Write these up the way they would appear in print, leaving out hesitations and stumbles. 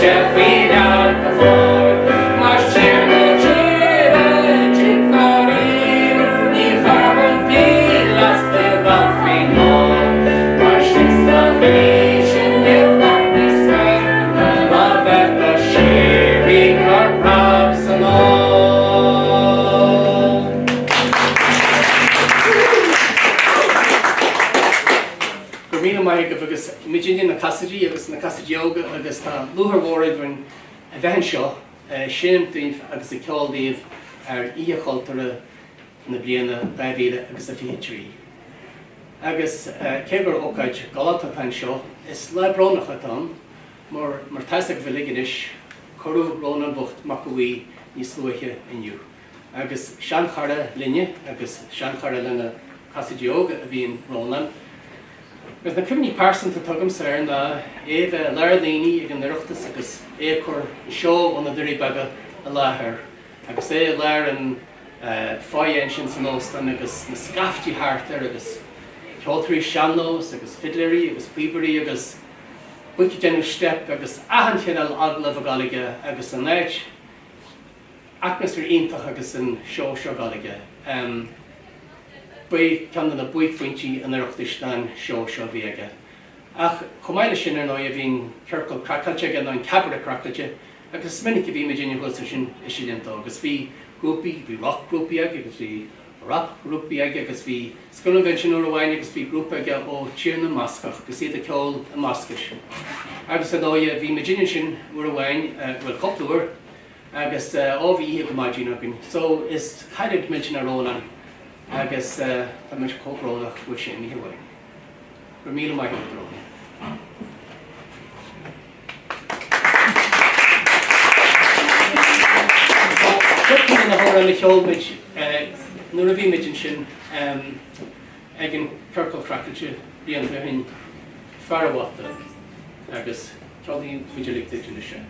sé faoi leac go fóill. Mar tiarna tíre timpeall ní chuirfinn píleasta dá faoin ól. Mar sin sa bhí sin i bhfad níos fearr ná bheith go síoraí ag cur preab san ól. Go raibh míle maith agaibh agus muidinne na Casaidigh agus na Casaidigh Óga agus tá lúcháir mhór orainn a bheith anseo ag seinm daoibh agus ag ceol daoibh ar Oíche Chultúrtha na bliana 2023. Agus cé gur ócáid galánta atá anseo, is lá brónach atá ann mar mar tá fhios agaibh uilig anois, cuireadh Rónán bocht Mac a' Bhuí níos luaithe inniu. Agus seanchara linne agus seanchara le na Casaidigh Óga a bhí in Rónán. Agus na cuimhní pearsanta atá agamsa air ná é a bheith i lár an aonaigh ag an Oireachtas agus é ag cur an seó ó na Doirí Beaga i láthair agus é i lár an foyer ansin san óstán agus na scaifte thart air agus ceoltóirí sean-nós agus fidléirí agus píobairí agus boic ag déanamh steip agus achan chineál agallamh ag gabháil aige agus an áit Atmaisféar iontach agus an seó seo ag gabháil aige. Ba é ceann de na buaicphointí an Oireachtais ná an seó seo a bhí aige. Ach chomh maith leis sin, ar ndóigh, bhí an Ciorcal Craiceáilte aige, nó an Cabaret Craiceáilte, agus is minic a bhí muidinne thuas ansin ag seinm dó. Agus bhí grúpaí, bhí roc-ghrúpaí aige agus bhí rap-ghrúpaí aige agus bhí, is cuimhin liom bheith ansin uair amháin agus bhí grúpa aige ó Tír na mBascach agus iad ag ceol i mBascais. Agus ar ndóigh, bhí muidinne ansin uair amháin, bhuel cúpla uair, Agus ó bhí oíche go maidin againn. So is cailleadh millteanach Rónán agus tá muid chomh brónach go bhfuil sé imithe uainn. Go raibh míle maith agat a Rónán. Seo ceann de na hamhráin a cheol muid nuair a bhí muid ansin ag an Ciorcal Craiceáilte blianta ó shin, Fear a' Bhata, agus ceolfaidh muid uilig duit anois é.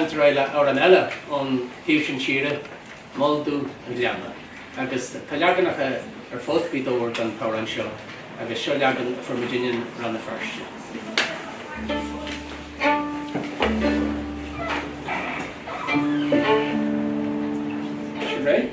leanúint ar aghaidh le amhrán eile ón taobh sin tíre, Moll Dubh an Ghleanna. Agus tá leaganacha ar fud Ghaoth Dobhair den t-amhrán seo agus seo leagan a fuair muidinne in Rann na Feirste. Sibh réidh?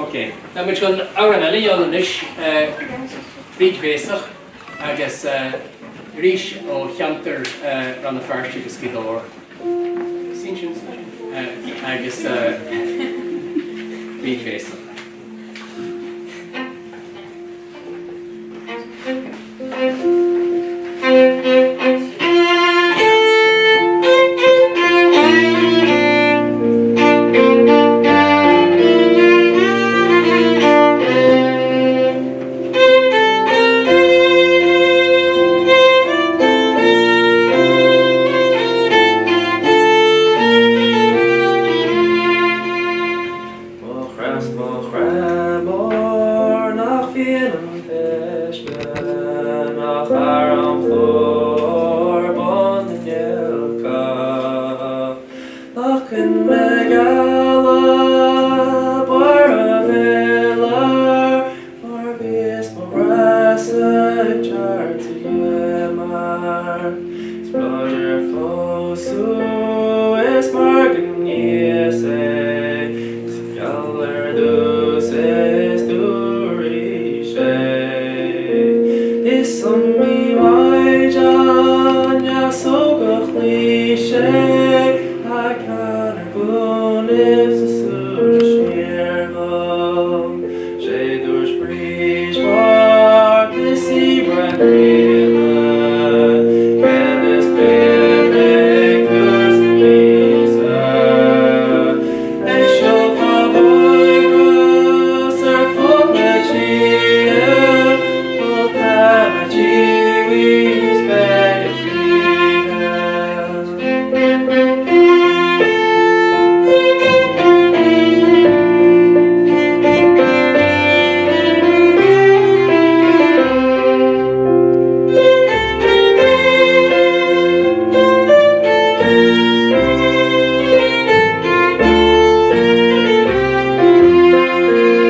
Ok, tá muid chun amhrán eile a dhéanamh anois, Bríd Bhéasach agus arís ó cheantar Rann na Feirste agus Gaoth Dobhair. Sin sin, agus Bríd Bhéasach. Mo chreas, mo chreach mór nach bhfíonn an taisme nach ar an chlár bán na ngiolcach nach coinle geala barr a bhéil mar bhí ag teacht sa gheimhreadh. Is b'fhéidir fós thú is mar go níos é Is geall ar dtús is tú arís é Is iomaí maighdean dheasóg a chloígh sé A ceann ar glúinibh 's a súile siarghol 'Sé dúirt Bríd Mhart is í breith gríona Céad is bliain ag tús na míosa É seo fá bhfógras ar fud na tíre Ó tá na díomhaoin is beidh a choíche.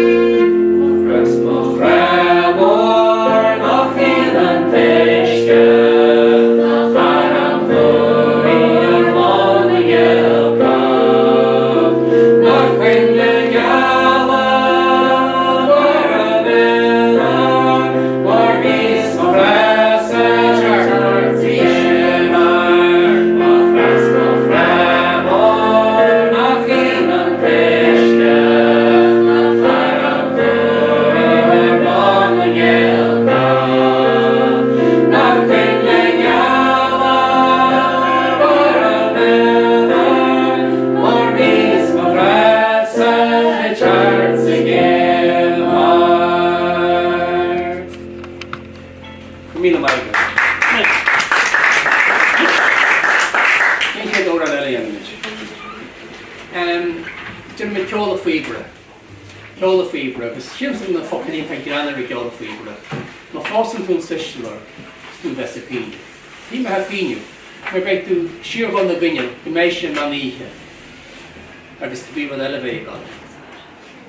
Chreas mo chrá mór nach bhfíonn an t-uisce, nach fearr an clú í ar lán na ngiolcach, nach coinnle geala mar a mhilleadh, mar bhíos mo chreasa teacht sin air. Mo chreas mo chrá mór nach bhfíonn an t-uisce, nach fearr an clú í ar lán na ngiolcach, nach coinnle geala mar a mhilleadh, mar bhíos mo chreasa teacht sa gheimhreadh. Go raibh míle maith agat. Cén chéad amhrán eile a dhéanfaimid? Déanfaimid ceol a phíobaire. Ceol a phíobaire agus sílimse na focail atá greannmhar i gceol a phíobaire. Má phósann tú an sistealóir is tú a bheas ag caoineadh. Ní mbeidh ag caoineadh mar beidh tú siar dhul na gcoinneal go mbeidh sé meán oíche agus cibé rud eile a bheidh ag dul.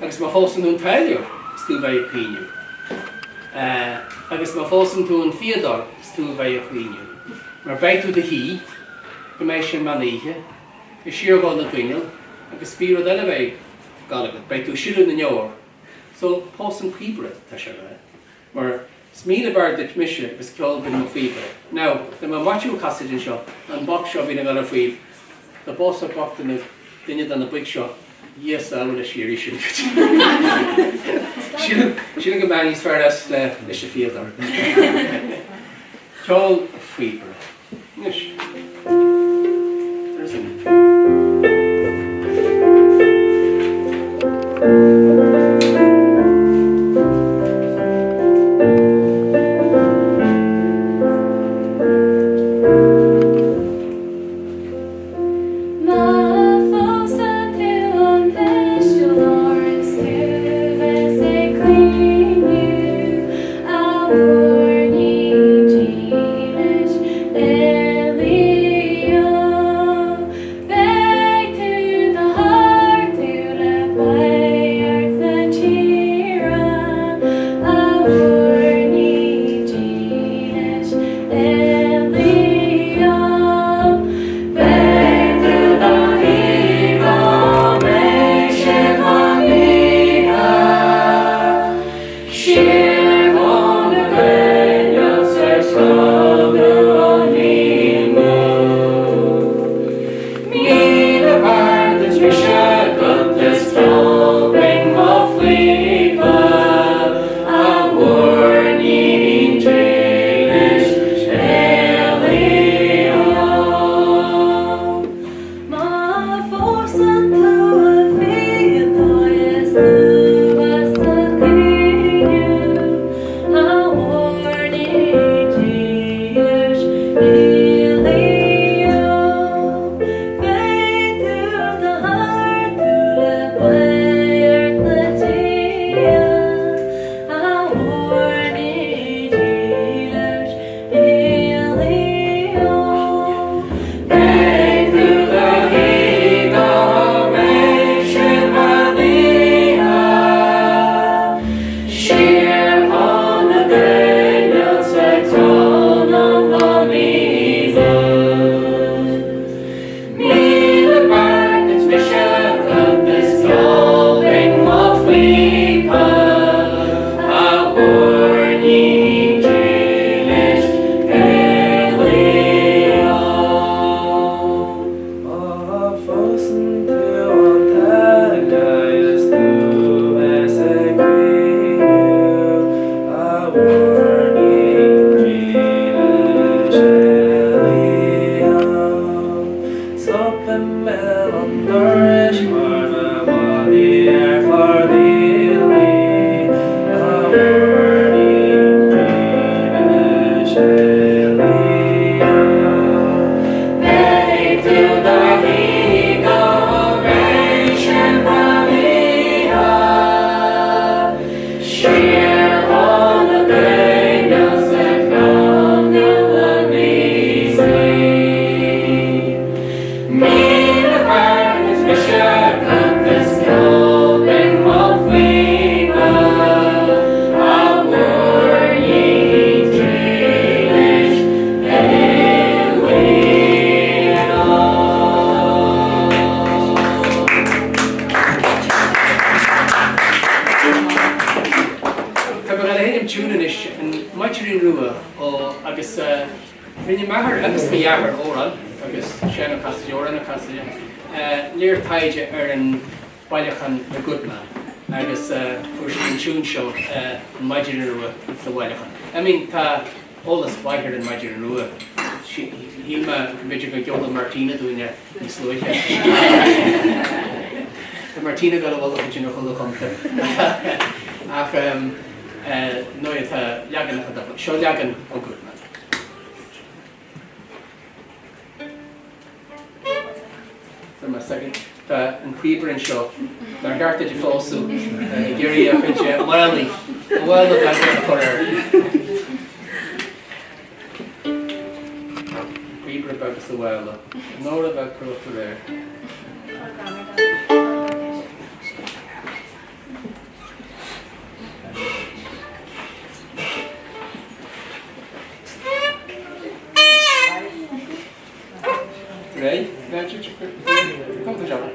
Agus má phósann tú an táilliúir is tú a bheidh ag caoineadh. Agus má phósann tú an fíodóir is tú a bheidh ag caoineadh. Mar beidh tú i do shuí go mbeidh sé meán oíche, ag síorghol na gcoinneal agus cibé rud eile a bheidh ag gabháil agat, beidh tú ag sileadh na ndeor. So, pós an píobaire, tá sé a rá. Mar is míle b'fhearr duit mise agus ceol binn mo phíobaire. Now, dá mbeadh Maitiú ag casaoid anseo, an boc seo a bhíonn ag dul ar faoibh, dá bpósfadh boc de na, duine de na boic seo, Dhia sábháil síoraí sin duit. Sílim, sílim go mbeadh níos fearr as le, leis an fíodóir. Ceol a phíobaire. Anois. There's an. Má phósann tú an teistealóir is tú bheas ag caoineadh a mhúirnín dílis Elíó. Beidh tú do thortú le radharc na tíre a mhúirnín dílis Elíó. Beidh tú do shuí go mbeidh sé meán oíche. Siar ó na gcoinneal 's Mhaidhcín Rua, Ó, agus rinne m'athair agus mo dheartháir Odhrán agus Seán Ó Casaide, Odhrán Ó Casaide, léir taighde ar an bailiúchán The Good Man agus fuair siad an tiún seo, An Maidire Rua, sa bhailiúchán. I mean, tá eolas mhaith ar an Maidire Rua. Shíl mé go mb'fhéidir go gceolfadh Martina dúinn é níos luaithe. Tá Martina ag dul i bhfolach ansin ar chúl an chuntair. Ach ndóigh tá leaganacha de. Seo leagan ó Good Man. Tá mé second. Tá an píobaire anseo nár cheart duit a phósadh ag iarraidh a chuid málaí, a mhála beaga a chur air. Píobaire beag is a mhála. An uair a bheadh crot aréir. Réidh? Come to Java.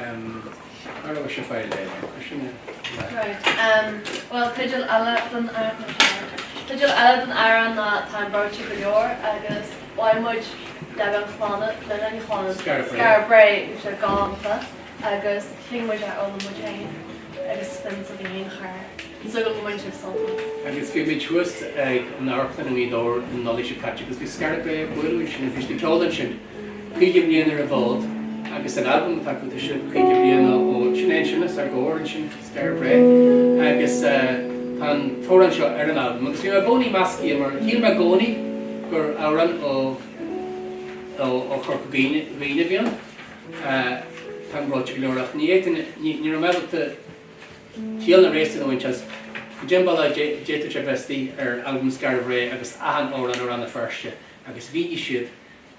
Anois, cá raibh sibh fáil eile? Sin Right, bhuel, teideal eile den teideal eile den amhrán ná Táim Breoite go Leor agus. Bhailigh muid leagan Chlanna, le linn Chlanna, Skara Brae, bhí sé galánta agus chinn muid é a fhoghlaim muid féin agus b'in s'againn féin a chur. Súil agam go mbainfidh sibh sult as. Agus bhí muid thuas ag an amharclann i nGaoth Dobhair an Nollaig seo caite agus bhí Skara Brae ag bualadh ansin agus bhí siad ag ceol ansin 50 bliain ar an bhfód agus an albam atá acu tá siad 50 bliain ó sin é ansin os ár gcomhair ansin Skara Brae agus tá an t-amhrán seo ar an albam agus bhí mé i gcónaí measctha mar shíl mé i gcónaí gur amhrán ó ó Chorca Dhuibhne a bhí ann. Táim breoite go leor ach ní fhéadfainn ní raibh mé ábalta ciall ná réasún a bhaint as. Goidé an bealach a d'fhéadfadh sé bheith istigh ar albam Skara Brae agus achan amhrán ó Rann na Feirste agus mhínigh siad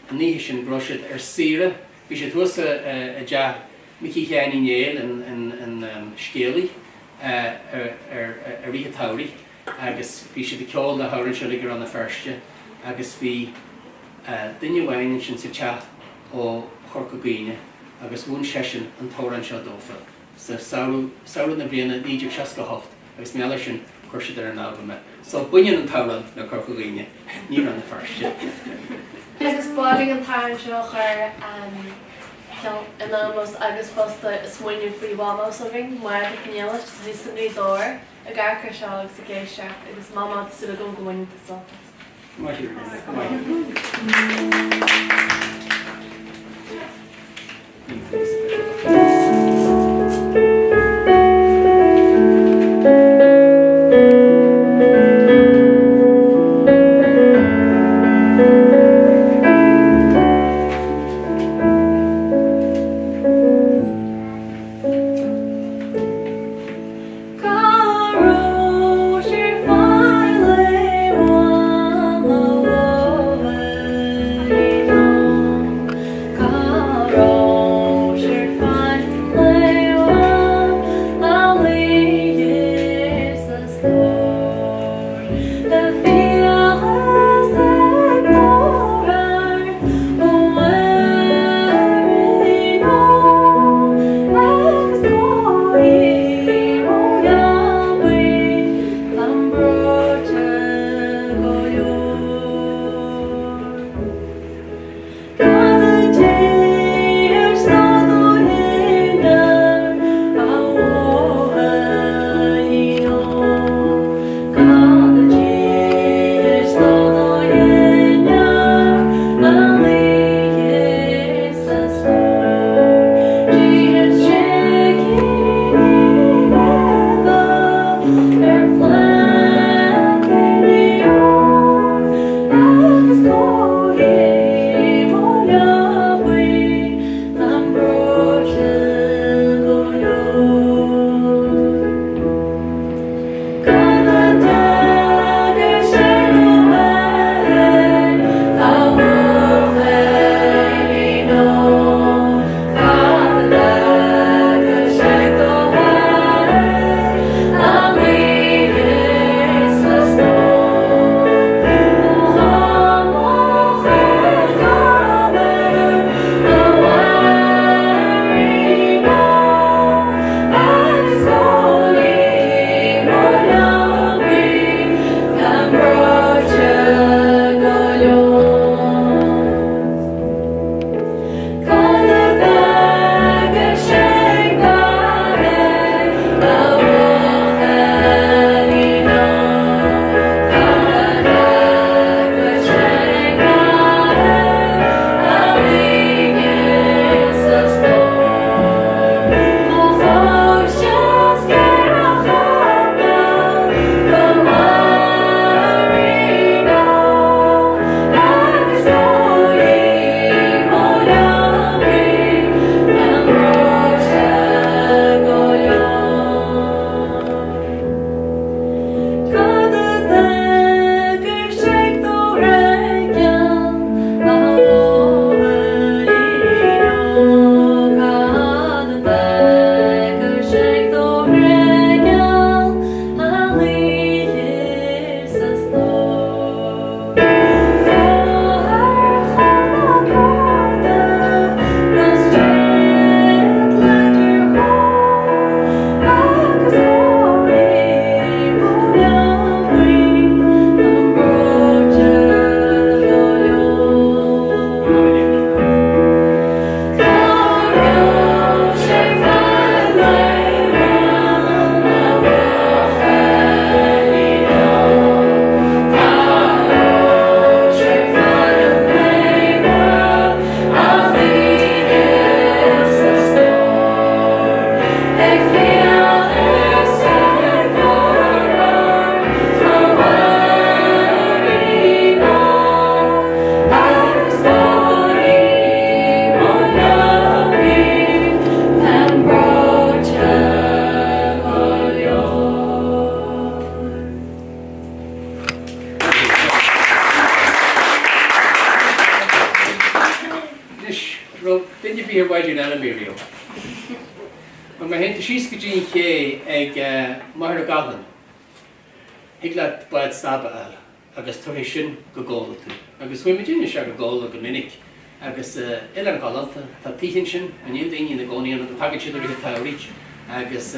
an oíche sin go raibh siad ar saoire, bhí siad thuas i dteach Micí Sheáin Uí Néill, an scéalaí, ar oíche tsamhraidh agus bhí siad ag ceol na hamhráin seo uilig i Rann na Feirste agus bhí duine amháin ansin sa teach ó Chorca Dhuibhne agus mhúin seisean an t-amhrán seo dófa. sa samhradh, samhradh na bliana 1968 agus mar gheall air sin chuir siad ar an albam é. So baineann an t-amhrán le Corca Dhuibhne, ní Rann na Feirste. Agus ba mhaith linn an t-amhrán seo a chur in ómós agus fosta smaoineamh faoi mhamó s'againn, Máire Mhic Niallais, atá thíos i nGaoth Dobhair ag amharc air seo agus ag éisteacht agus Mamá tá súil agam go mbaineann tú sult as. Maith thú, maith thú. Cá raibh sé fáil é Raibh duine ar bith ar Bháidín Fheilimí riamh? Bhuel, má théann tú síos go dtí an ché ag Machaire Gathlán, thig leat bád sába a fháil agus tabharfaidh sin go Gabhla tú. Agus chuaigh muidinne isteach go Gabhla go minic agus oileán galánta, tá tithe ansin, níl daoine ina gcónaí ann but tagann siad i rith an tsamhraidh agus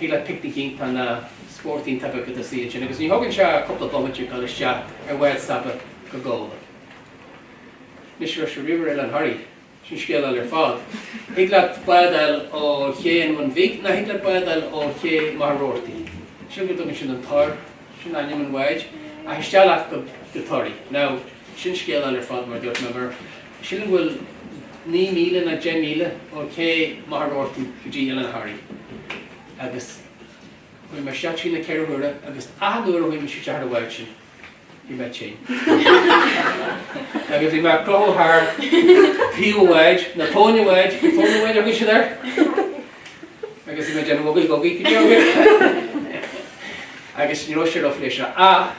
thig leat picnic iontach nó spórt iontach a bheith agat istigh ansin agus ní thógann sé ach cúpla bomaite dul isteach ar bhád sába go Gabhla. Anois raibh sibh riamh ar Oileán Thoraí? Sin scéal eile ar fad. Thig leat bád a fháil ó ché an Bhun Bhig nó thig leat bád a fháil ó ché Machaire Rabhartaigh. Sílim go dtugann siad an Tor, sin ainm an bháid, ach isteach leat go go Toraigh. Now, sin scéal eile ar fad mar a dúirt mé mar sílim go bhfuil 9 míle nó 10 míle ó ché Machaire Rabhartaigh go dtí Oileán Thoraí agus chuaigh mé isteach trí nó ceithre huaire agus achan uair a chuaigh mise isteach ar an bhád sin, Bhí mé tinn. Agus bhí mé ag crochadh thar taobh an bháid, nó tóin an bháid, tóin an bháid a thugann siad air. Agus bhí mé ag déanamh ugaí gogaí go deo. Agus ní raibh sé róphléisiúrtha. Ach,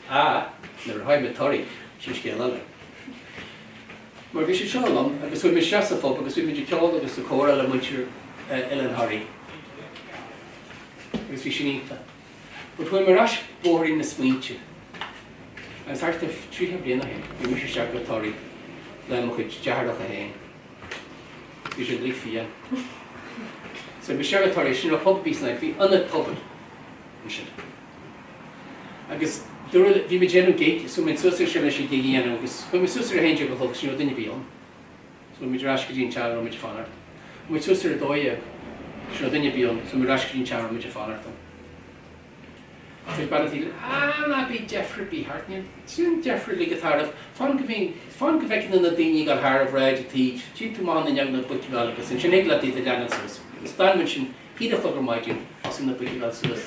ach, nuair a shroich mé Toraigh, sin scéal eile. Mar bhí siad seo liom agus chuaigh mé isteach sa phub agus bhí muid ag ceol agus ag comhrá le muintir Oileán Thoraí. Agus bhí sin iontach. But chuaigh mé ar ais bóithrín na smaointe agus thart ar 30 bliain ó shin bhí mise isteach go Toraigh le mo chuid deartháireacha féin. Bhí siad uilig fiáin. So bhí isteach go Toraigh, sin raibh pub ar bith san áit, bhí ionad pobail ansin. Agus dúradh, bhí muid ag déanamh gig, so muid suas ar sin leis an gig a dhéanamh agus chuaigh muid suas ar a 11 a chlog, sin raibh duine ar bith ann. So muid ar ais go dtí an teach a raibh muid ag fanacht. Muid suas ar a 12. Sin raibh duine ar bith ann, so muid ar ais go dtí an teach a raibh muid ag fanacht ann. Dúirt bean an tí, Ah, ná bí deifir ar bith ort, níl sin deifir uilig atá oraibh. Fan go bhfíonn, fan go bhfeiceann na daoine ag dul thar bhráid an tí, tchíonn tú amach an fhuinneog na boic ag dul agus ansin thig leat iad a leanúint suas. Agus d'fhan muid ansin 1 a chlog ar maidin, thosaigh na boic ag dul suas.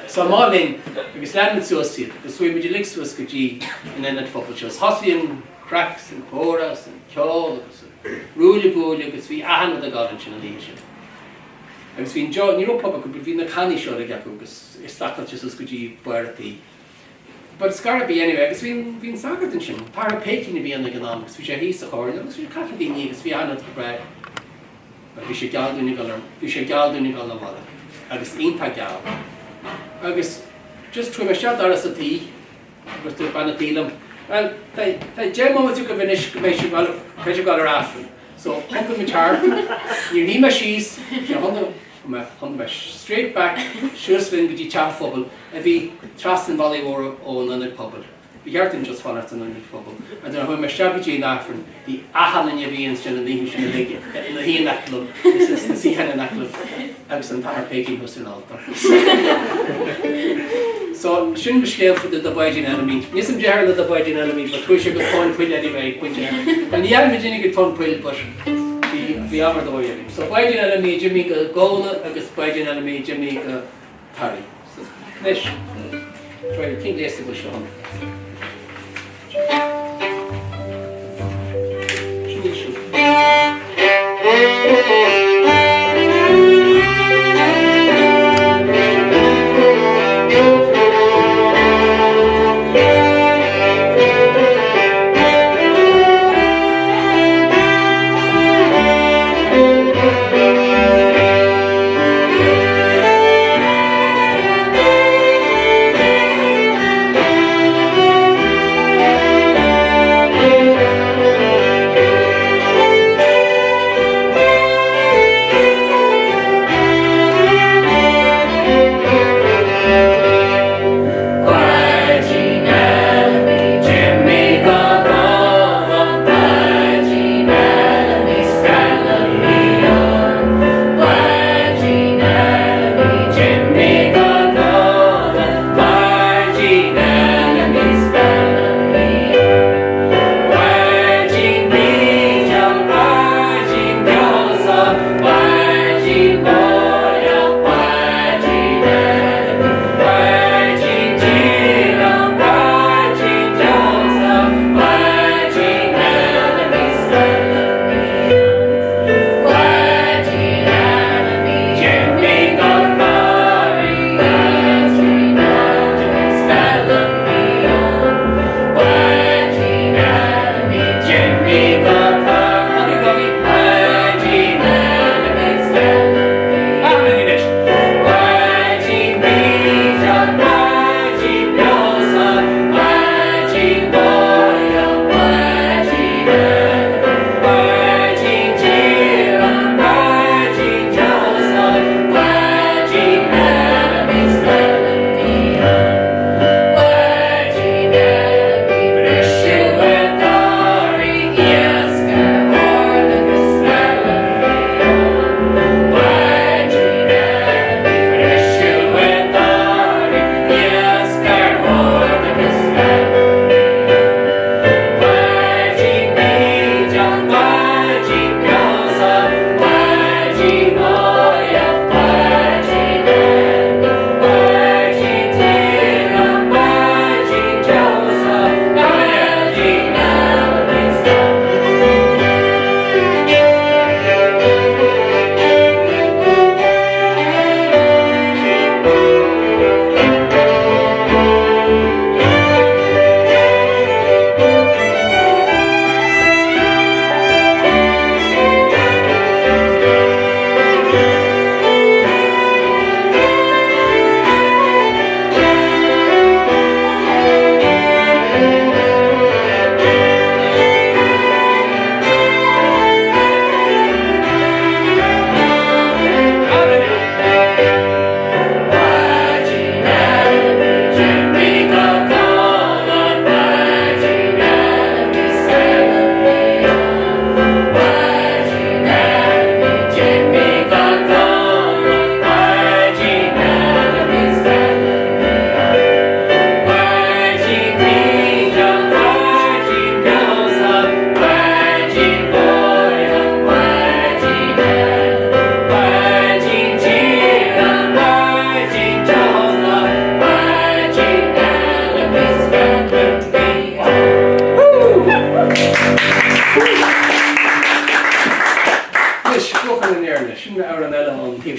So amach linn agus lean muid suas iad agus chuaigh muid uilig suas go dtí an ionad phobail seo. Thosaigh an craic 's an comhrá 's an ceol agus an ruaille buaille agus bhí achan rud ag dul ansin an oíche sin. Agus bhí an deoch, ní raibh pub acu but bhí na cannaí seo uilig acu agus é stacáilte suas go dtí barr an tí. But scor ar bith anyway agus bhí an, bhí an sagart ansin, an tAthair Péicín a bhí ann ag an am agus bhí sé thíos sa choirnéal agus bhí sé ag caint le daoine agus bhí achan rud go breá. But bhí sé geall dúinn ag dul ar, bhí sé geall dúinn ag dul abhaile agus iontach geall. Agus just chuaigh mé isteach doras an tí agus dúirt bean an tí liom, Bhuel, tá, tá 10 mbomaite agaibh anois go mbeidh sibh, bhuel, caithfidh sibh dul ar Aifreann. So, thiontaigh muid thart, níor shuigh mé síos, thiontaigh mé, thiontaigh mé straight back suas linn go dtí teach an phobail a bhí trasna an bhealaigh mhóir ón ionad pobail. Ba cheart dúinn just fanacht san ionad pobail. Agus nuair a chuaigh mé isteach go dtí an Aifreann, bhí achan duine a bhí ansin an oíche sin uilig ina shuí in aice liom, is sna suíocháin in aice liom, agus an tAthair Péicín thuas ar an altóir. So, sin mo scéal fá dtaobh de Bháidín Fheilimí. Níl 'fhios a'm cad a tharla do Bháidín Fheilimí, but chuaigh sé go tóin poill anyway, ag pointe. Bhuel, ní dheachaigh muid uilig go tóin poill, but bhí, bhí am ar dóigh againn. So, Báidín Fheilimí, d'imigh go Gabhla agus Báidín Fheilimí, d'imigh go Toraigh. Anois, cén gléas a bhfuil seo ann? Sin íseal.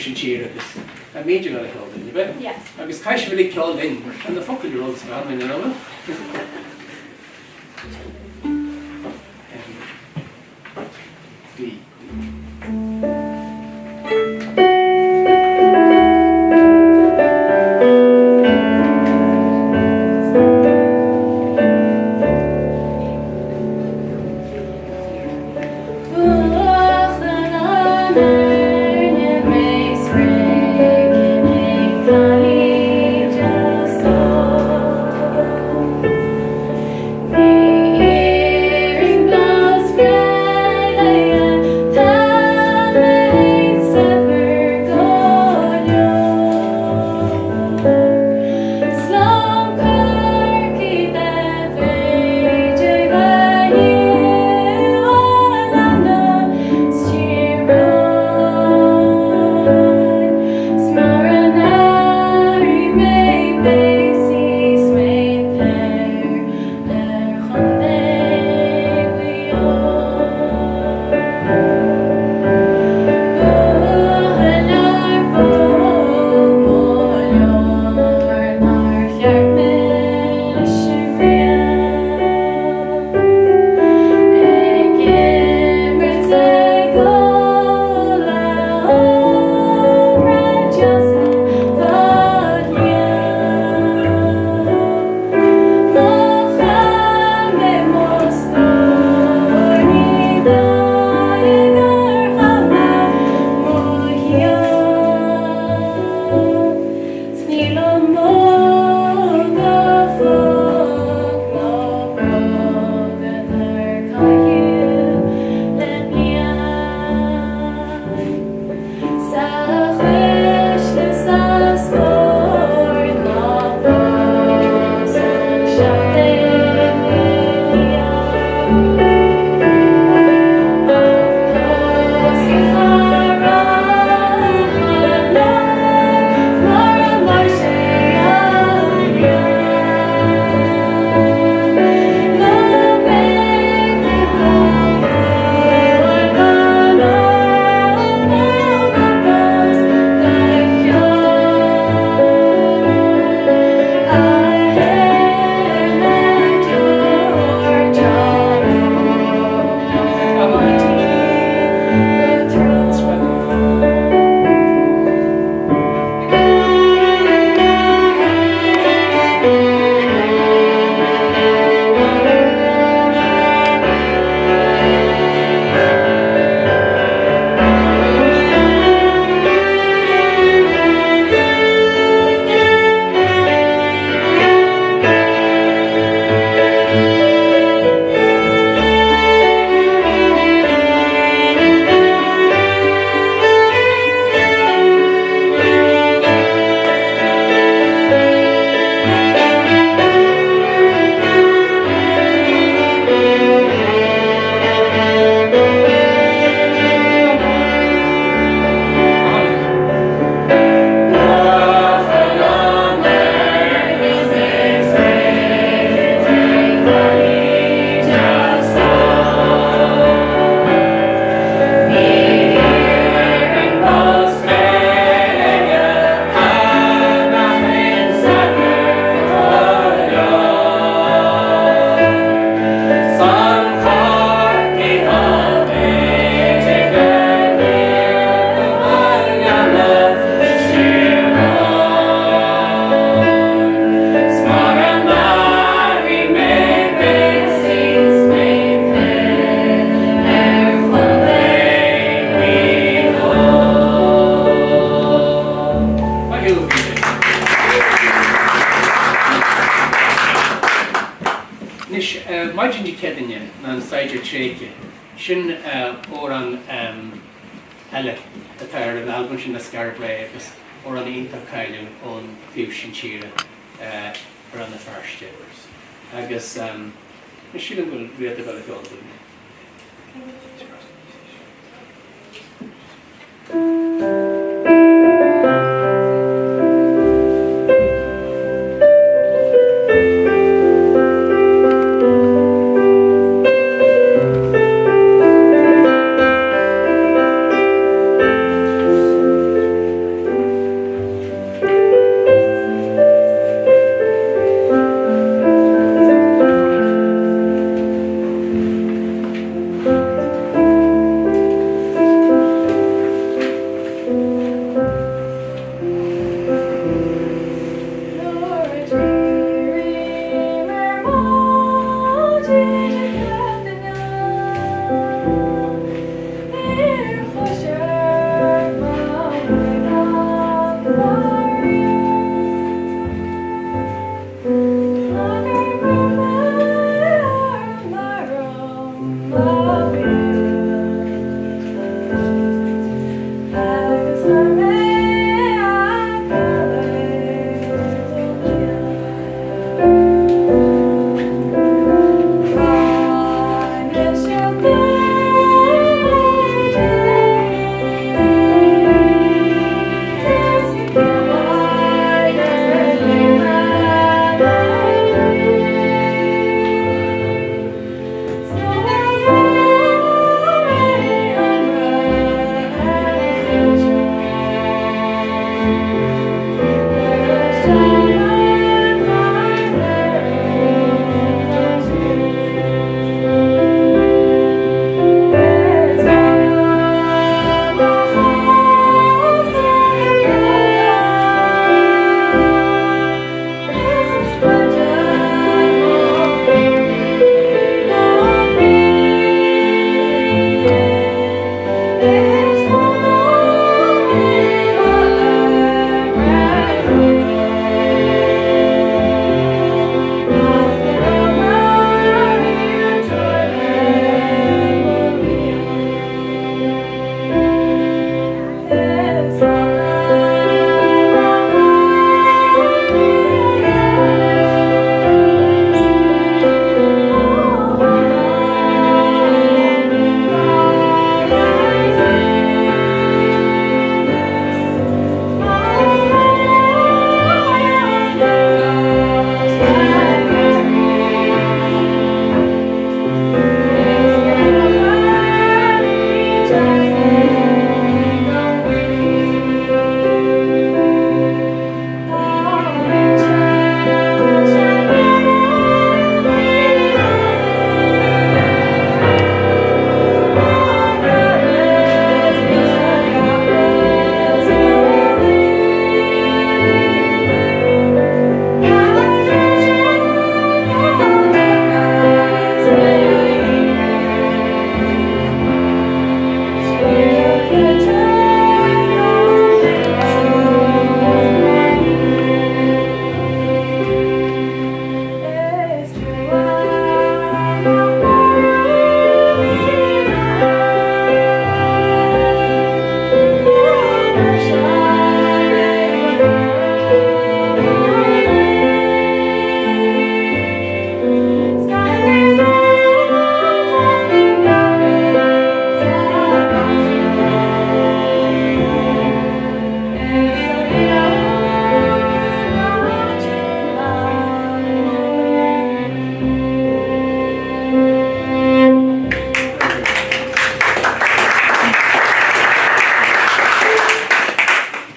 taobh sin tíre agus tá muid ag dul a cheol linn, ab ea? Yeah. Agus caithfidh sibh uilig ceol linn, mar tá na focail ar eolas againn, an bhfuil? Bhí. Anois, maidin Dé Céadaoine ná an Saighdiúir Tréigthe, sin amhrán eile atá ar an albam sin le Skara Brae agus amhrán iontach cáiliúil ón taobh sin tíre, Rann na Feirste. Agus sílim go bhfuil Ríad ag dul a cheol dúinn.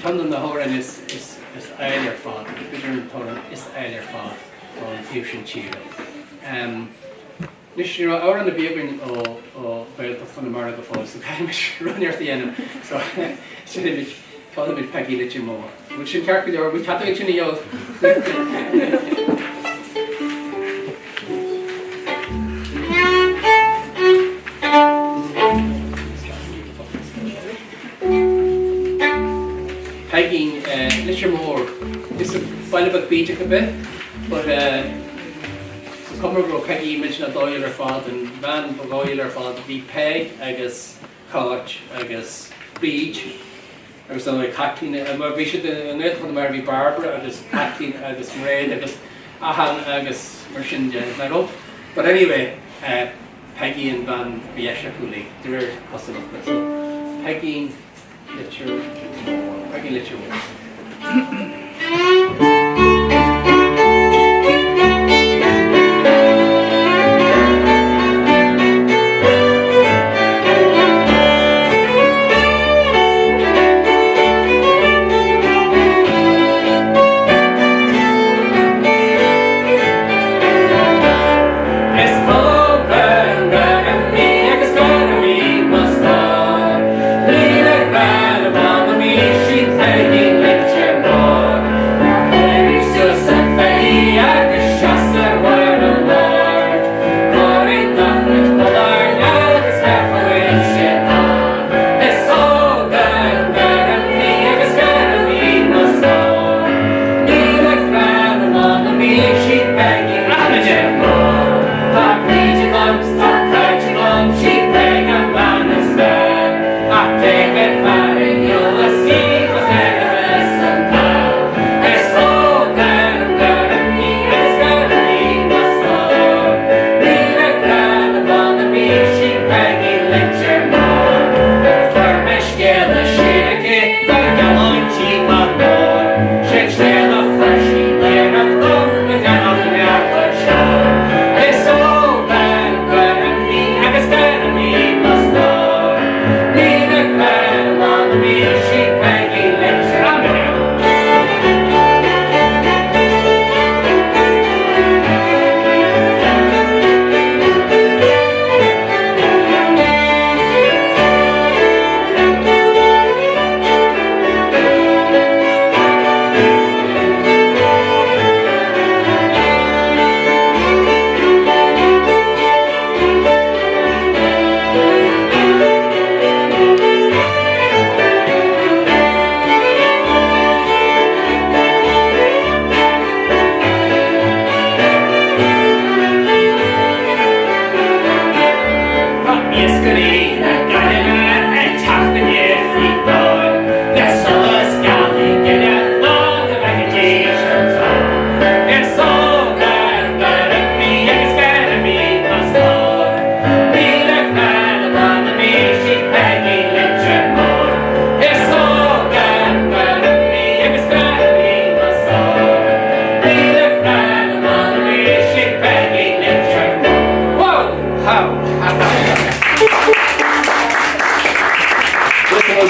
Ceann de na hamhráin is áille ar fad, b'fhéidir an t-amhrán is áille ar fad ón taobh sin tíre. Anois, ní raibh amhrán ar bith againn ó Ghaeltacht Chonamara go fóill, so caithfimid rud inteacht a dhéanamh. So, seinnfimid, ceolfaimid Peigí Leitir Móir. Bhfuil sin ceart go leor? Bhfuil cead againn sin a dhéanamh? Peigín Leitir Móir. Is baile beag bídeach ab ea, but is cuma go raibh Peigí millteanach dóighiúil ar fad, an bhean ba dhóighiúla ar fad. Bhí Peig agus Cáit agus Bríd agus ar ndóigh Caitlín, mar bhí siad i nGaeltacht Chonamara, bhí Barbara agus Caitlín agus Mairéad agus achan agus mar sin de, nach raibh? But anyway, Peigí an bhean ba dheise acu uilig, de réir cosúlachta. So, Peigín Leitir Móir. Peigín Leitir Móir. Is obair í agus gurb í mo stór. Níl ar bhean amháin ó bhí sí Peigín Leitir Móir.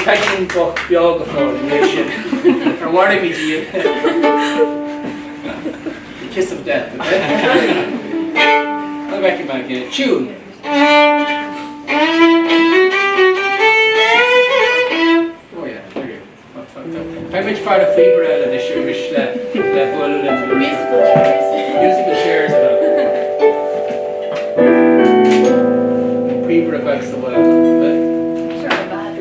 Peigín bocht beo go fóill ina dhiaidh sin. Ar mharaigh muid í? The kiss of death, okay? An bhfeicfidh mé again. Tune. Oh yeah, there you go. Beidh muid faire phíobaire eile anois arís le le bualadh linn. Musical chairs. Musical chairs atá. An píobaire beag sa bhaile. Sure, bad.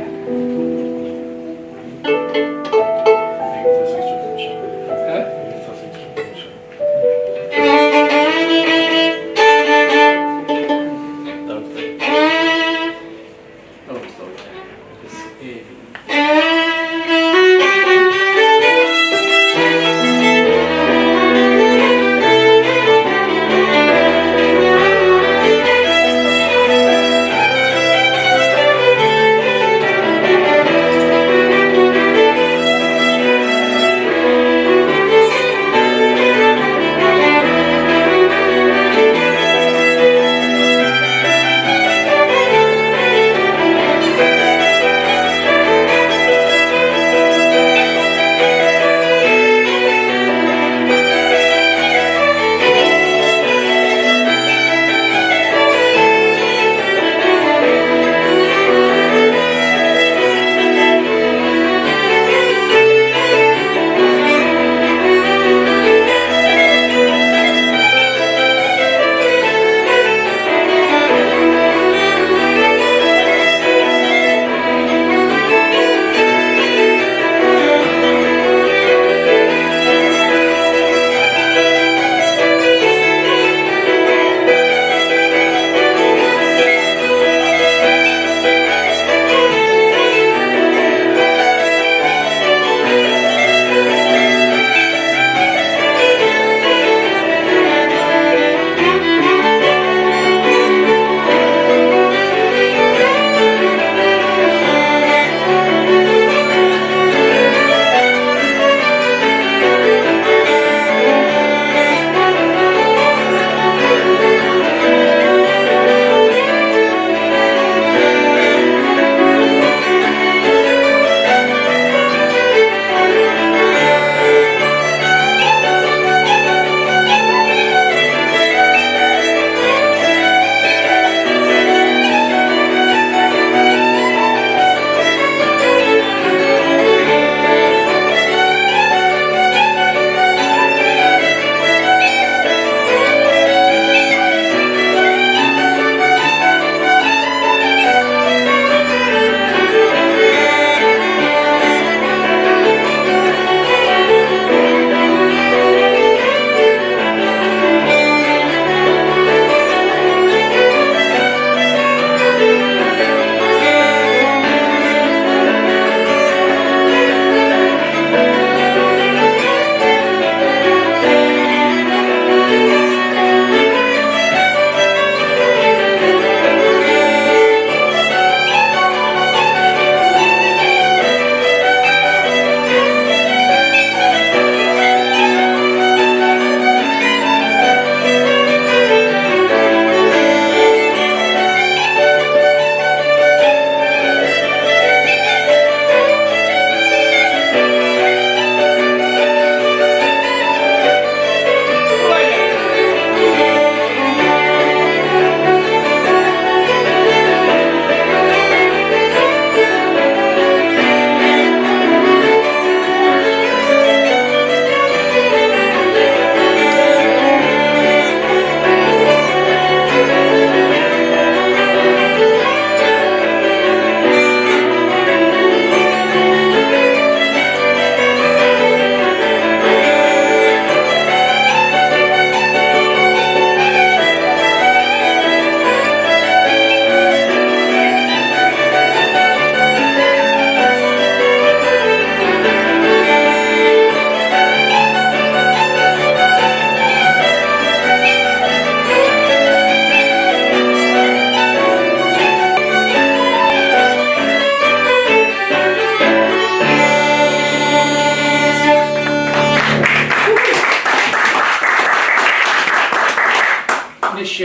Anois,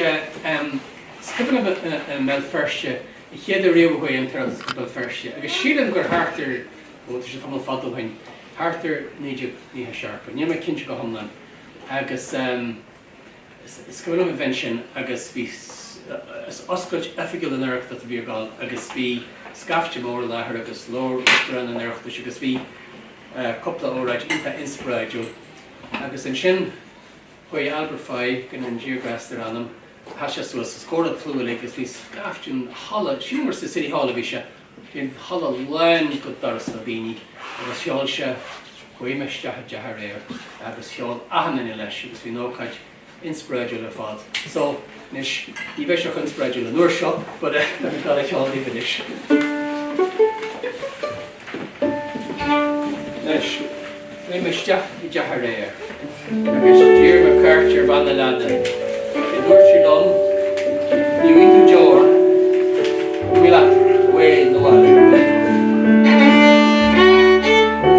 is cuimhin liom i mBéal Feirste. An chéad uair riamh a chuaigh an tOireachtas go Béal Feirste, agus sílim gur thart ar, ó tá sé tamall fada ó shin, thart ar 1997, níl mé cinnte go hiomlán, agus is cuimhin liom a bheith ansin agus bhí, is oscailt oifigiúil an Oireachtais a bhí ar gabháil agus bhí scaifte mór i láthair agus labhair Uachtarán an Oireachtais agus bhí cúpla óráid iontach inspioráidiúil agus ansin, Chuaigh Albert Foy, go ndéana Dia grásta ar a anam, sheas sé suas os comhair an tslua uilig agus bhí scaifte an halla, sílim gur sa City Hall a bhí sé, bhí an halla lán go doras le daoine agus cheol sé Chuaigh mé isteach i dteach aréir agus cheol achan duine leis agus bhí an ócáid inspioráidiúil ar fad. So, anois, ní bheidh sé chomh inspioráidiúil an uair seo but tá mé ag dul a cheol daoibh anois. Anois, chuaigh mé isteach i dteach aréir agus d'iarr mé cairt ar bhean na leanna. Sé dúirt sí liom, ní bhfaighidh tú deoir, imigh leat away na bhaile.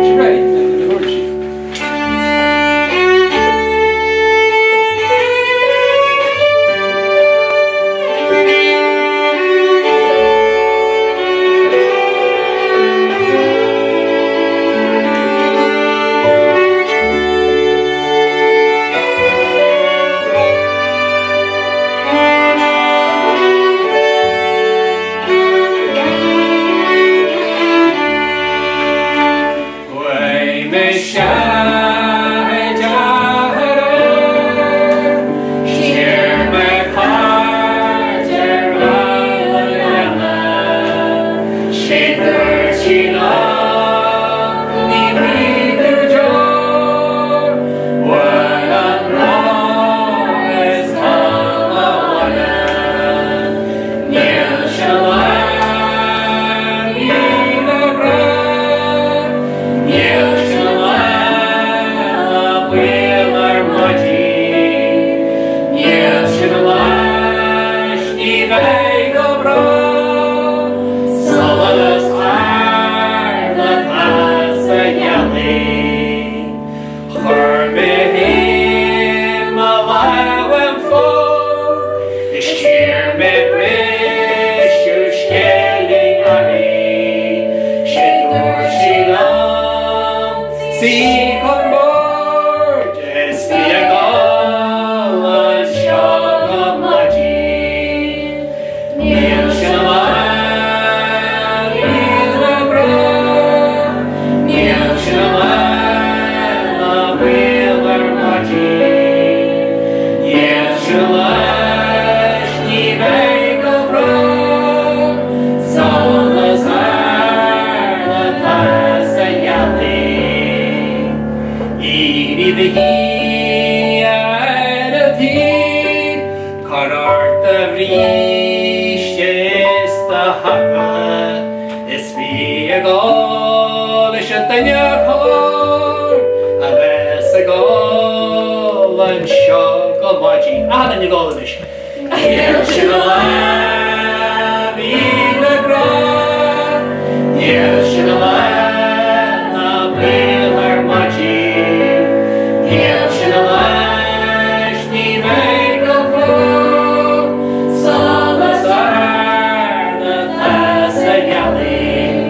Sin ready, a dúirt sí. Chuaigh mé isteach i dteach aréir, 's d'iarr mé cairt ar bhean na leanna. Sé dúirt sí liom, ní bhfaighidh tú deoir, buail an bróg is tar abhaile. Níl sin leath míle grá, níl sin leath baol ar maidin, níl sin leis, ní bheidh go brách, solas arna taos sa ghealaigh. Chuir mé féin mo lámh im phóca is d'iarr mé briseadh scilling uirthi. Sé dúirt sí liom, suigh chun boird is bí ag ól anseo go maidin. Níl sin míle grá, níl sin ná baol ar maidin, níl sin leis, ní bheidh go brách, solas arna taos sa ghealaigh. Éirigh i do shuí, a fhear a' tí, Cuir ort do bhríste is do hata is bí ag ól leis an duine cóir a bheas ag ól anseo go maidin. Achan duine ag ól anois. Níl sin a mhíle grá, níl sin a ná baol ar maidin, níl sin a leis, ní bheidh go brách, solas arna taos sa ghealaigh.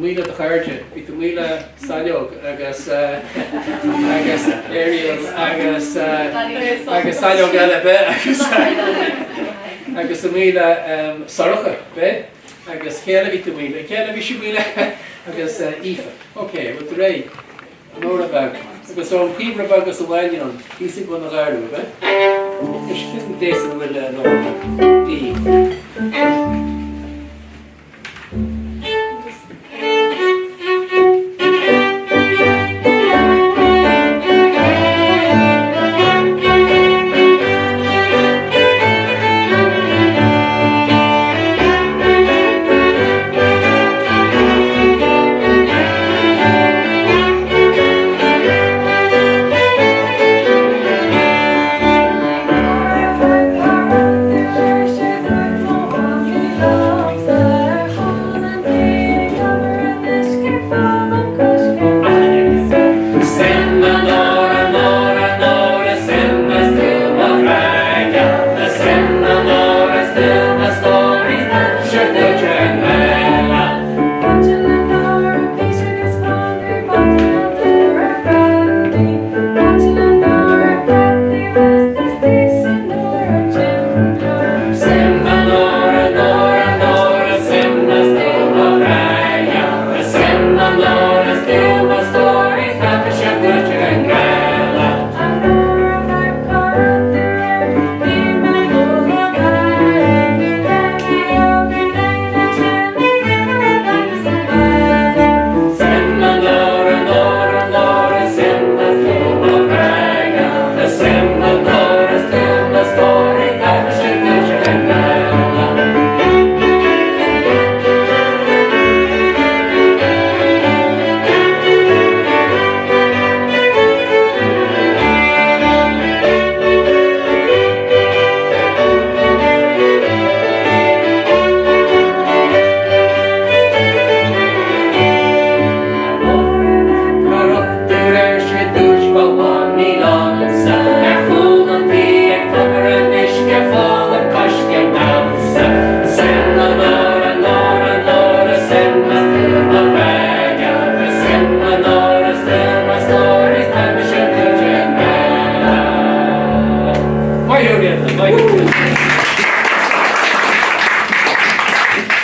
amuigh le do chairde, bhí tú amuigh le Saileog agus agus Ariel agus agus Saileog eile be agus agus amuigh le Sorcha be agus cé eile bhí tú amuigh le cé eile bhí sí amuigh le agus Aoife. Ok, bhfuil tú réidh? An amhrán beag agus ón píobaire beag as an bhaile ann, thíos ag bun an gharraí, ab ea? Anois, cén gléas ina bhfuil an D?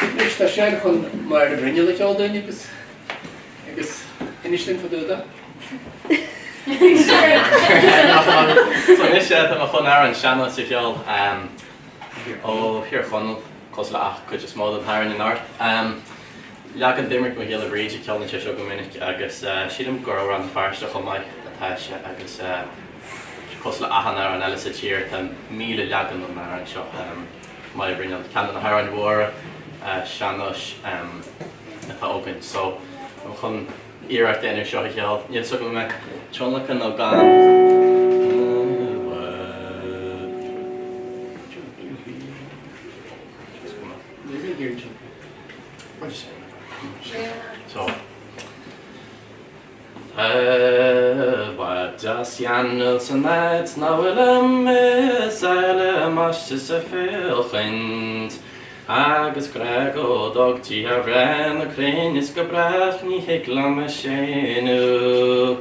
Anois tá Seán chun Máire Bhruinneall a cheol dúinn agus agus inis dúinn fá dtaobh de. So anois tá mé chun amhrán sean-nóis a cheol ó Thír Chonaill, cosúil le cuid is mó den amhráin anocht. Leagan d'imigh mo chéile Bríd a cheolann sé seo go minic agus sílim gur ó Rann na Feirste chomh maith atá sé agus cosúil le achan amhrán eile sa tír tá 1,000 leagan den amhrán seo, Máire Bhruinneall, ceann de na hamhráin mhóra sean-nóis atá againn. So chun iarracht a dhéanamh seo a cheol, níl 's agam an mbeidh tionlacan nó gan. So. Ba deas dheannal san áit ná bhfuil a mias eile maiste sa féachaint agus grá go dtugtaí ar bhreith na cruinne is go brách ní thig liom a séanadh.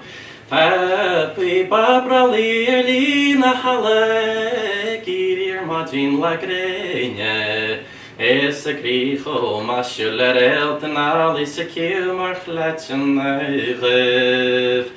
Tá píoba brollaigh ar lí na heala ag éirí ar maidin lá gréine. Is a croí chomh maisiúil le réalta an eallaigh 's a cíor mar chleiteanna dhuibh.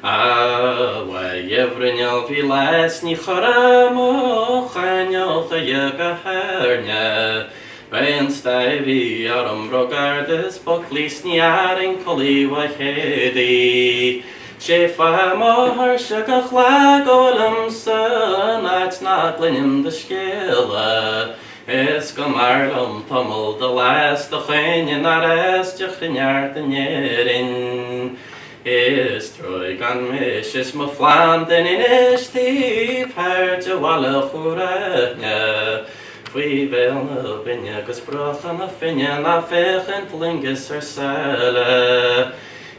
A Mháire Bhruinneall bhí lá 's ní chuirfeadh mo choinneal choidhe go hairne. Beidh an stáidh bhí orm ró-ghar is b'fhoclaí 's ní fhearainn culaith mhaith éadaí. Sé fáth mo thuirse go chlá go bhfuilim san áit nach gcluinim do scéala. Is go mb'fhearr liom tamall de lá 's do choinne nár fhás de chruinneart in Éirinn. Is truaigh gan mise is mo phlandin anois taobh thoir de bhaile Chúir Aithne, faoi bhéal na binne agus bruacha na Finne ná féachaint loingeas ar sáile.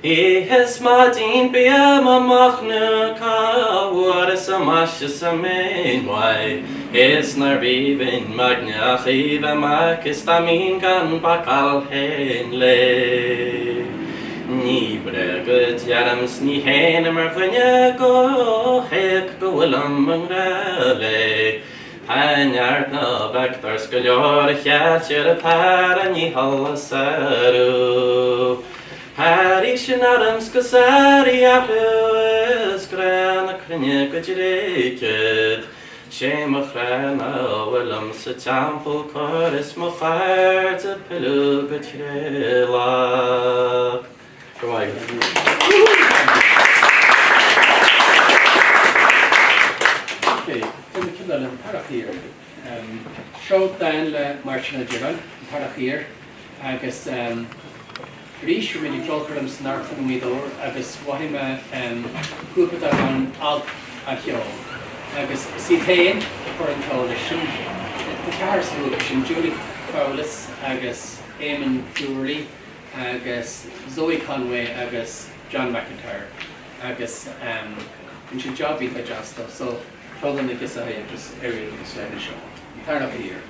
Oíche 's maidin bím á machnamh cá bhfuaireas an maise 's an mhéin mhaith. Is nárbh aoibhinn m'aigne ach í bheith amach is dá mbínn gan bacáil féin léi. Ní bréag a deirim 's ní shéanaim ar dhuine go héag go bhfuilim i ngrá léi. Tá neart ná bhfeictear 's go leor a cheiltear atá ar a ndícheall a sárú. Thar í sin orm 's go sáraí athrú is grá na cruinne go dtréigfead. 'Sé mo chrá ná bhfuilim sa teampall cóir is mo chairde pilleadh go trialach. Go raibh maith agat. Ok, déanfaidh mé ceann eile, An tEarrach Thiar. Seo dán le Máirtín Ó Direáin, An tEarrach Thiar, agus arís bhí muid ag ceolchoirm san Amharclann i nGaoth Dobhair agus mhothaigh mé grúpa darb ainm Alt á cheol agus is iad féin a chuir an ceol leis sin. Tá ceathrar sa ghrúpa sin, Julie Fowlis agus Éamonn Doorley agus Zoe Conway agus John McIntyre agus rinne siad job iontach deas dó so ceolann na giosaithe agus éiríonn agus leis seo. An tEarrach Thiar.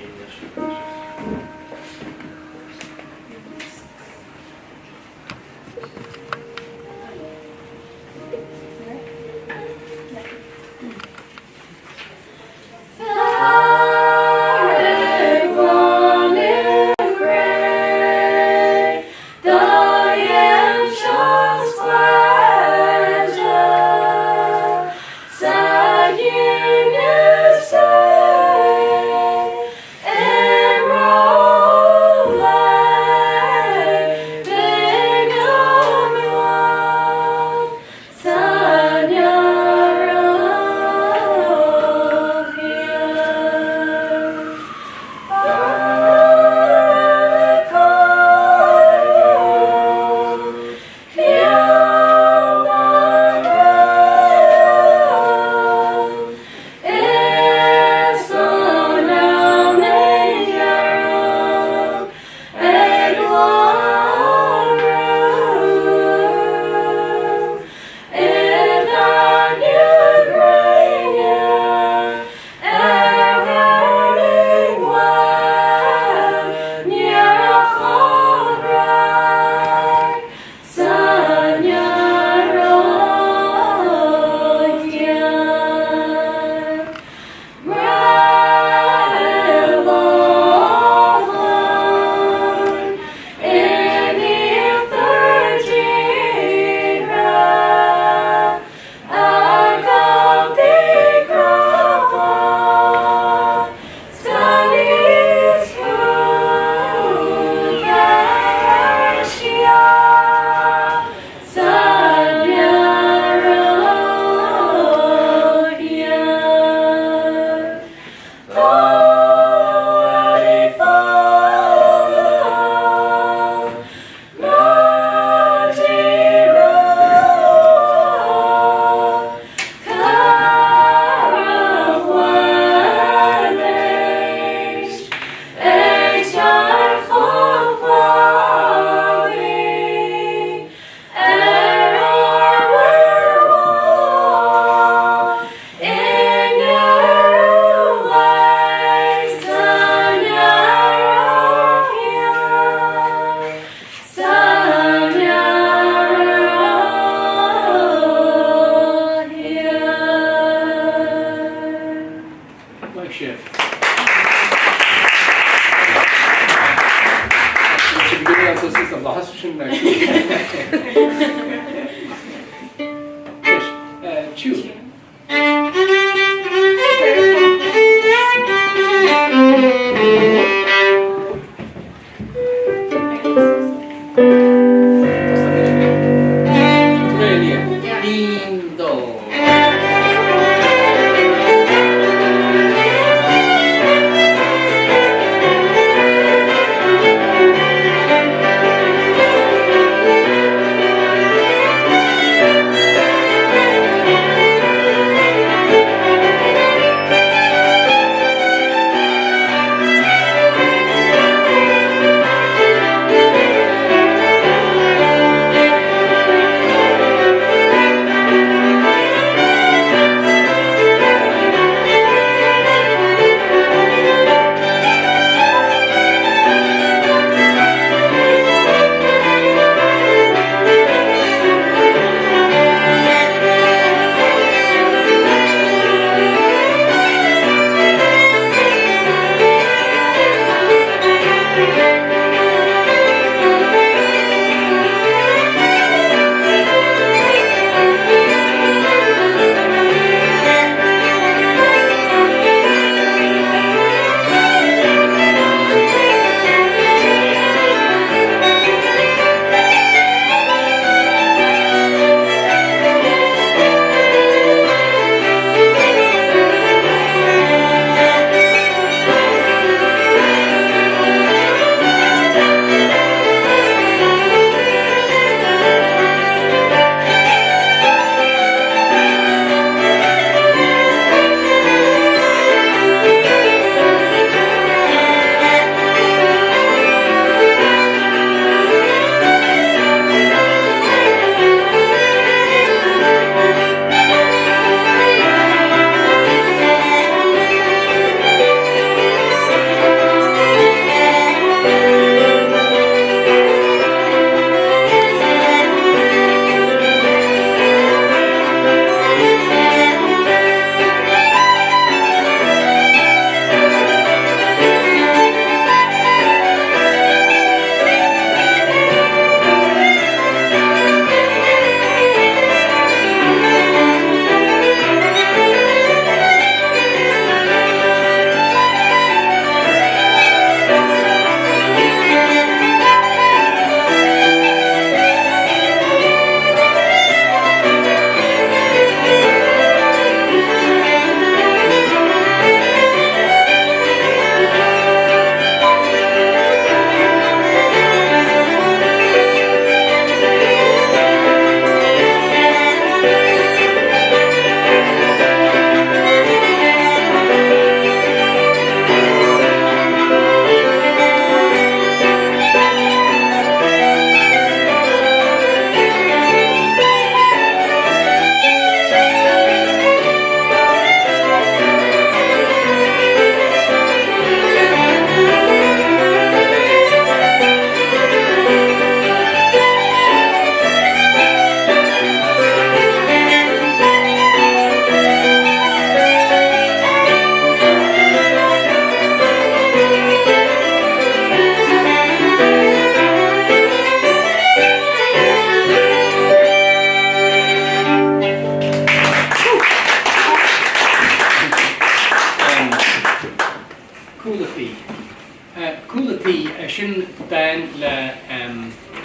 Sin dán le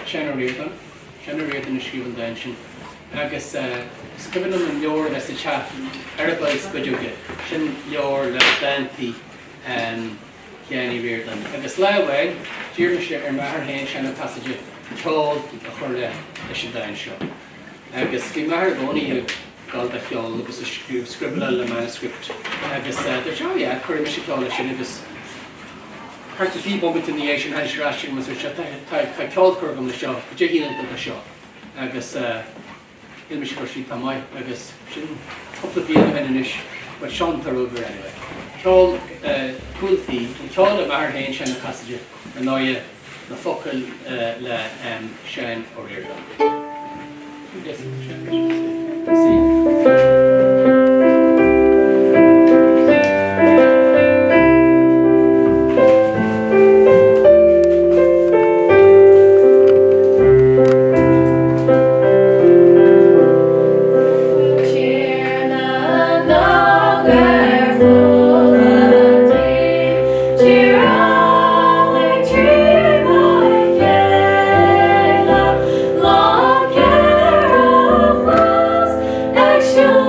Seán Ó Ríordáin. Seán Ó Ríordáin a scríobh an dán sin. Agus is cuimhin liom an leabhar a bheith sa teach, Eireaball Spideoige, sin leabhar le dántaí Sheáin Uí Ríordáin. Agus lá amháin, d'iarr mise ar m'athair féin, Seán Ó Casaide, ceol a chur leis an dán seo. Agus bhí m'athair i gcónaí ag dul do cheol agus ag scríobh, scriobláil le manuscript agus dúirt sé, oh yeah, cuirfidh mise ceol leis sin agus thart ar 20 bomaite ina dhiaidh sin tháinig sé ar ais chugam agus dúirt sé, tá, tá ceol curtha agam leis seo, cad é a shíleann tú de seo? Agus shíl mise go raibh sé iontach maith agus sin cúpla bliain ó shin anois but seo an toradh a bhí anyway. Ceol cúl tí, an ceol le m'athair féin, Seán Ó Casaide, ar ndóighe. Na focail le Seán Ó Ríordáin. Tír na nÓg ar chúl an tí, tír álainn trína chéile, lán ceithre chlós ag siúl.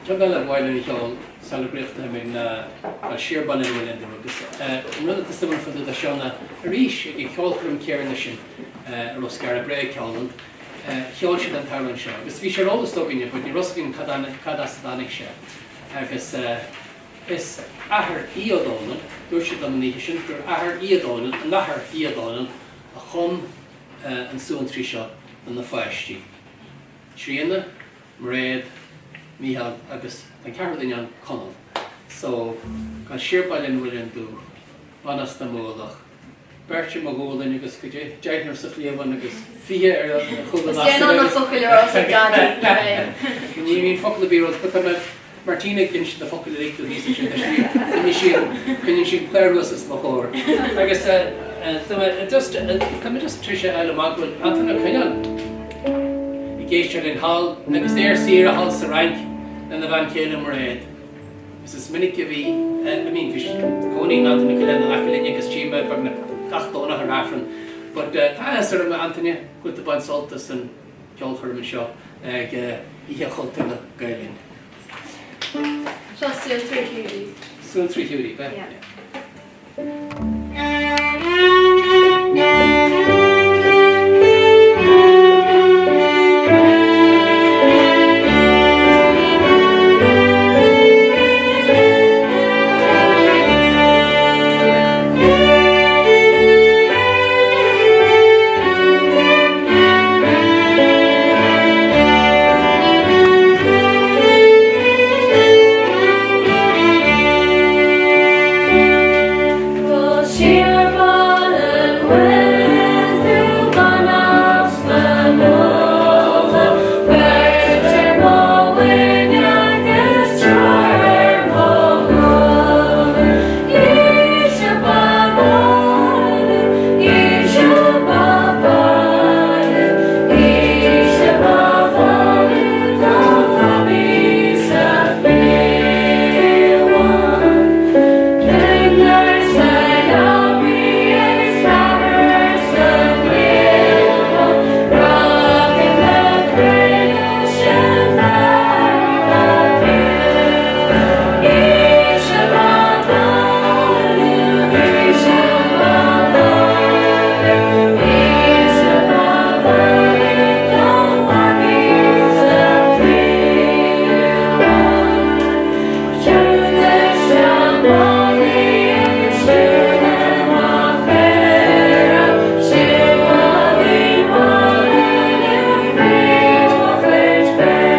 Ceann eile ar mhaith linn a cheol sula gcríochnóidh muid ná Gabhail Siar Baile an Mhuilinn Dubh agus an rud atá suimiúil fá dtaobh de seo ná arís ag an cheolchoirm chéanna sin a raibh Skara Brae ag ceol ann, cheol siad an t-amhrán seo agus bhí sé ar eolas againne but ní raibh 'fhios againn cad as a dtáinig sé agus is athair Aodh Ó Domhnaill, dúirt siad liom an oíche sin gur athair Aodh Ó Domhnaill, an athair Aodh Ó Domhnaill a chum an suantraí seo do na pháistí. Tríona, Mairéad, Mícheál agus an ceathrú duine ann, Conall. So, Gabhail Siar Baile an Mhuilinn Dubh, Beannacht na Mullach, beirt ar mo ghualainn agus go dtí deichniúr sa chliabhán agus 20 ar chúl an Is déanann na focail a rá sa gcaidí. Ní bhíonn focal ar bith rud, but tá mé Martina ag inse na focail uilig do thíos ansin, tá sí, coinníonn sí an, coinníonn sí an clár thuas os mo chomhair. Agus tá mé just, tá mé just tar éis a fháil amach go bhfuil Antaine Ó Coileáin ag éisteacht linn thall agus é ar saoire thall sa Fhrainc lena bhean chéile Mairéad. Agus is minic a bhí, I mean bhí cónaí Antaine Ó Coileáin in aice linn agus tchím é beagnach gach Domhnach ar Aifreann. But tá áthas orm a Antaine go bhfuil tú ag baint sult as an ceolchoirm anseo ag Oíche Chultúrtha Gael Linn. Seo Suantraí Hiúdaí. Suantraí Hiúdaí, bheith. Yeah. Gabhail siar Baile an Mhuilinn Dubh beannacht na Mullach Beirt ar mo mhuin agus triúr ar mo ghualainn Oíche ba bhaile, oíche ba bhaile, oíche ba bhaile do babaí sa chliabhán. Deichniúr sa leabaidh agus ceathrar sa chliabhán, Rachaidh na cruinne sin thar a Oíche ba bhaile, oíche ba bhaile, oíche ba bhaile do babaí sa chliabhán. Siúd isteach Molly agus siúd amach Vera, sin Molly Mháire fríd mo chuid mhéar.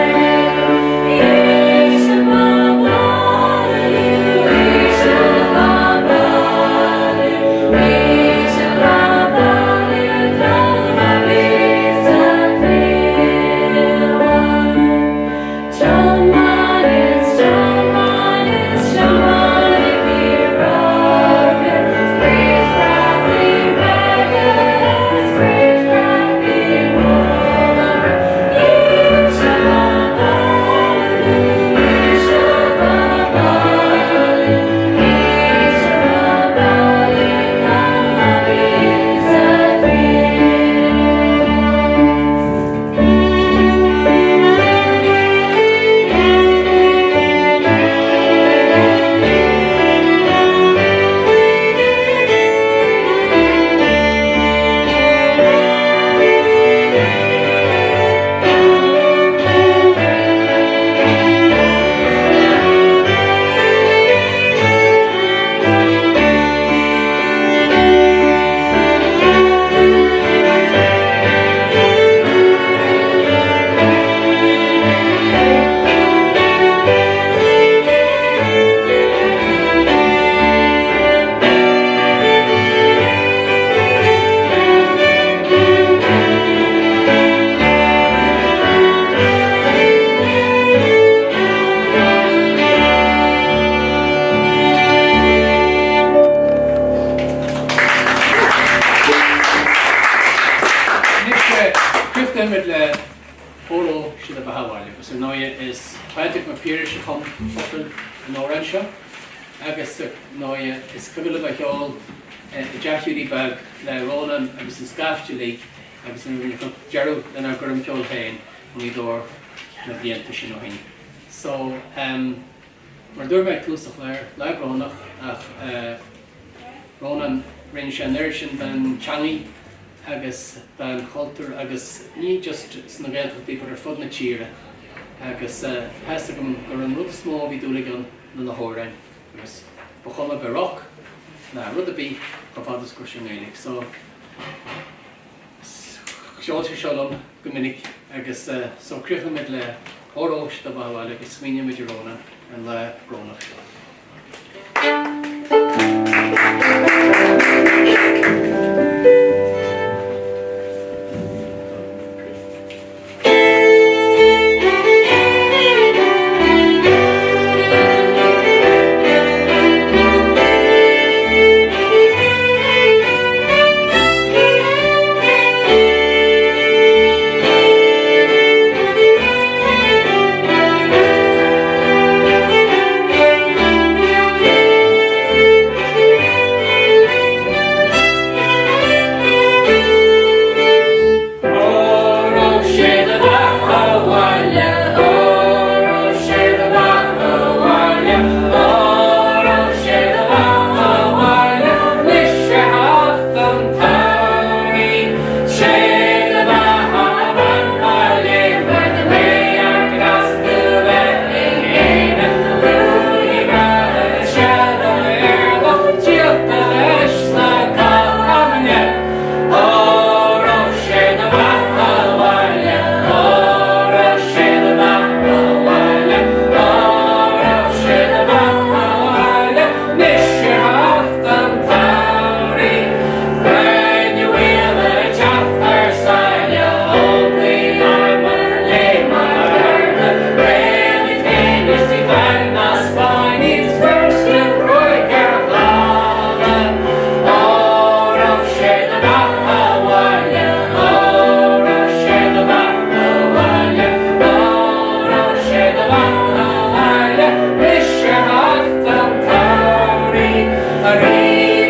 Oíche ba bhaile, oíche ba bhaile, oíche ba bhaile do babaí sa chliabhán. Tiomáineas, tiomáineas, tiománaigí ráibe, Fríd phreabaí beaga is fríd phreabaí móra, Oíche ba bhaile, oíche ba bhaile, oíche ba bhaile do babaí sa chliabhán. Anois, críochnóimid le Óró Sé do Bheatha 'Bhaile agus ar ndóighe is Pádraig Mac Piarais a chum focail an amhráin seo agus ar ndóighe is cuimhin liom é a cheol i dteach Hiúdaí Beag le Rónán agus an scaifte uilig agus nuair a bhí deireadh lenár gcoirm ceoil féin i nGaoth Dobhair na blianta sin ó shin. So, mar a dúirt mé ag tús an chláir, lá brónach ach Rónán, rinne sé an oiread sin don teangaidh agus don chultúr agus ní just sna Gaeltachtaí but ar fud na tíre agus tá fhios agam gur an rud is mó a bhí dúil aige ann ná na hamhráin agus ba chuma ab é roc ná rud ar bith chomh fada is go raibh sé i nGaeilge. So, Sheol sé seo liom go minic agus so críochnóimid le Óró Sé do Bheatha Abhaile agus smaoineoimid ar Rónán ar an lá brónach seo. Óró sé do bheatha abhaile, óró sé do bheatha abhaile, óró sé do bheatha abhaile, anois ar theacht an tsamhraidh. Sé do bheatha a bhean mo léan, mar do mbeidh airgead astu bheith ag déanamh ruaig breátha sean-Éireannach díolta leis na caithne. Óró sé do bheatha abhaile, óró sé do bheatha abhaile, óró sé do bheatha abhaile, anois ar theacht an tsamhraidh. Gráinne Mhaol ag teacht thar sáile, Óglaigh arm léim an gharda, Gael iad féin is ní bhean ná Spáinn iad, Chuir siad ruaig ar Ghála. Óró sé do bheatha abhaile, óró sé do bheatha abhaile, óró sé do bheatha abhaile, anois ar theacht an tsamhraidh. A Rí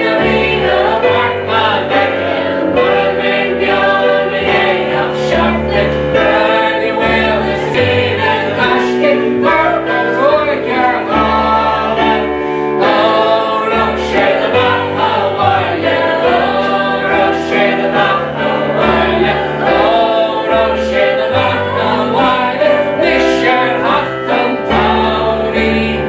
na Ríona, amharc má bhfeicim, mura mbeinn beo i mo dhiaidh ach seachtain, Gráinne Mhaol is déanann gaisce, Corca ruaig ar Ghála. Óró sé do bheatha abhaile, óró sé do bheatha abhaile, óró sé do bheatha abhaile, anois ar theacht an tsamhraidh.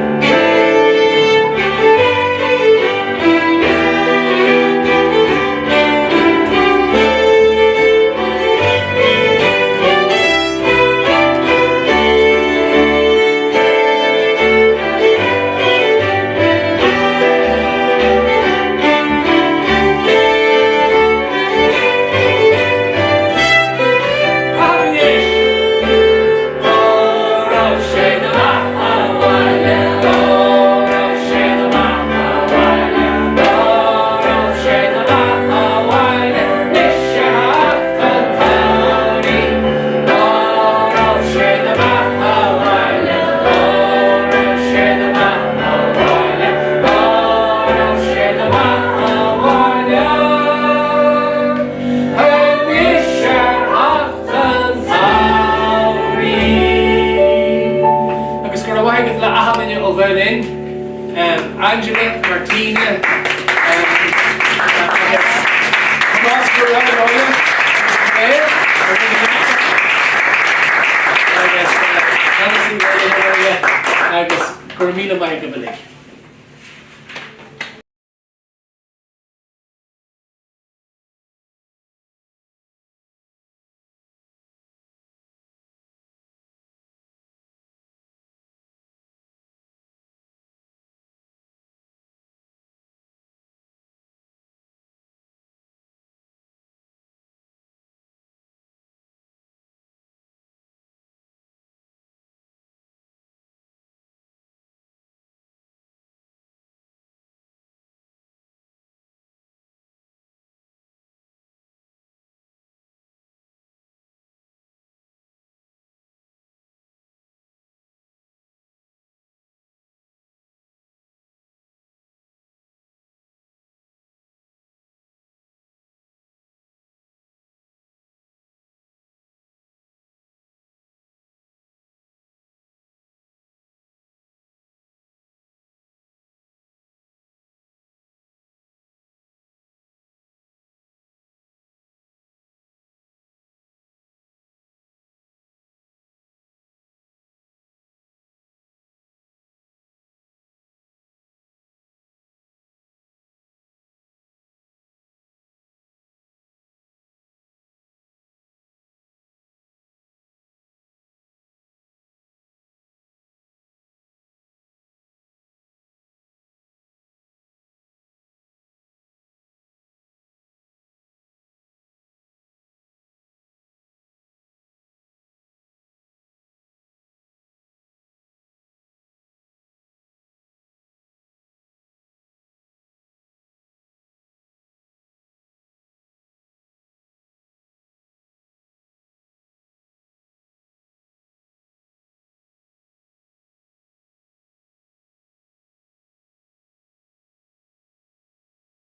Agus go raibh maith agat le achan duine ó Ghael Linn, Angela, Martina, agus Tomás Go raibh agus agus go raibh míle maith agaibh uilig.